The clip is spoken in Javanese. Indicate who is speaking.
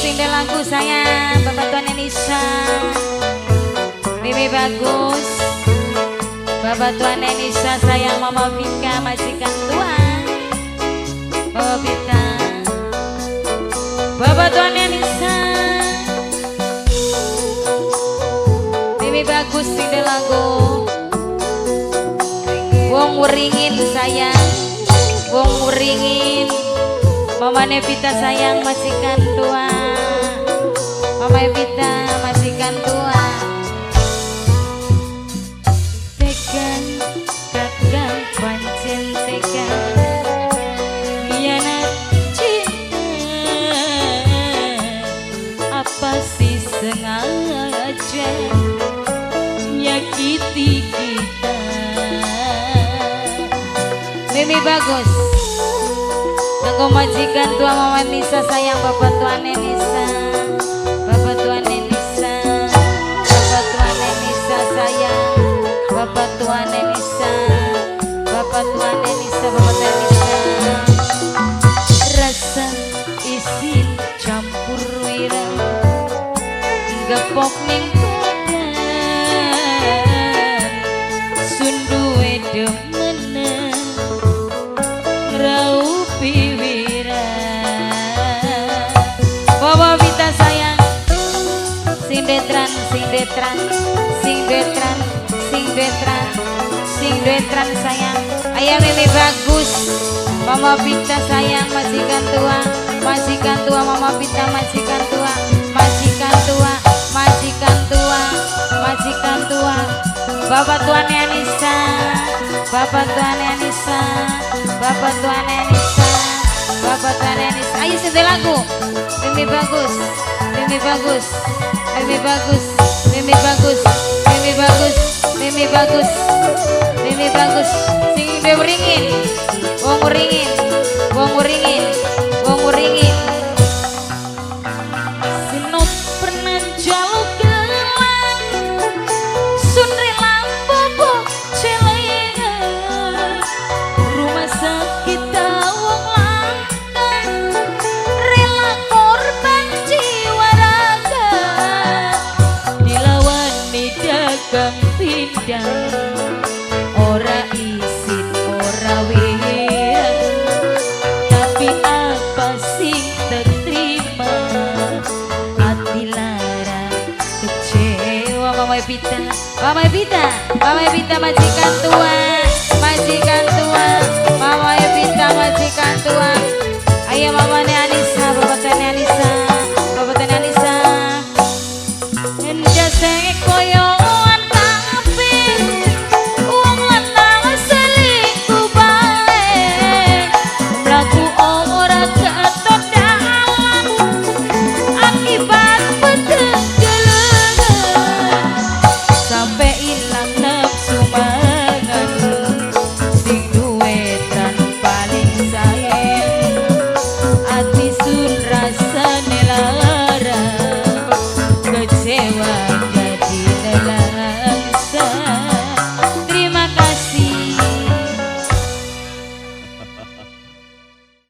Speaker 1: sing lagu sayang, Bapak Tuan Enisa. Mimi bagus. Bapak Tuan Enisa sayang, Mama Vika majikan tua. Bapak Vita. Bapak Tuan Enisa. Mimi bagus sing lagu. Wong weringin sayang, wong weringin. Mama Nevita sayang majikan tua. Mama Evita majikan tua. Tekan kakang pancen tekan hianat cinta. Apa sih sengaja nyakiti kita? Mimi bagus. Aku majikan tua Mama Nisa sayang, Bapak Tuan Enisa. Bapak Tuan Enisa. Bapak Tuan Enisa sayang. Bapak Tuan Enisa. Bapak Tuan Enisa, Bapak Tuan Enisa. Rasa isin campur wirang gepok ning badan sunduwe demenan raupi wira. Bapak Vita sayang, sing detran, sing detran, sing detran, sing detran, sing detran sayang. Ayah Mimi bagus. Mama Vita sayang majikan tua, majikan tua Mama Vita majikan tua, majikan tua, majikan tua, majikan tua. Bapak Tuan Anissa, Bapak Tuan Anissa, Bapak Tuan Anissa, Bapak Tuan Anissa. Ayo setel lagu. Mimi bagus, Mimi bagus, Mimi bagus, Mimi bagus, Mimi bagus, Mimi bagus, Mimi bagus. Sing beringin, wong weringin, wong weringin, wong weringin. Sinop pernah jaluk gelang, sun rela bobo celengan. Rumah sakit wong langka, rela korban jiwa raga. Dilawani dagang pindah, ora isin ora wirang. Tapi apa sing terima, hati lara kecewa. Mama Evita, Mama Evita, Mama Evita majikan tua, majikan tua, Mama Evita majikan tua. Ayo Mama Anissa.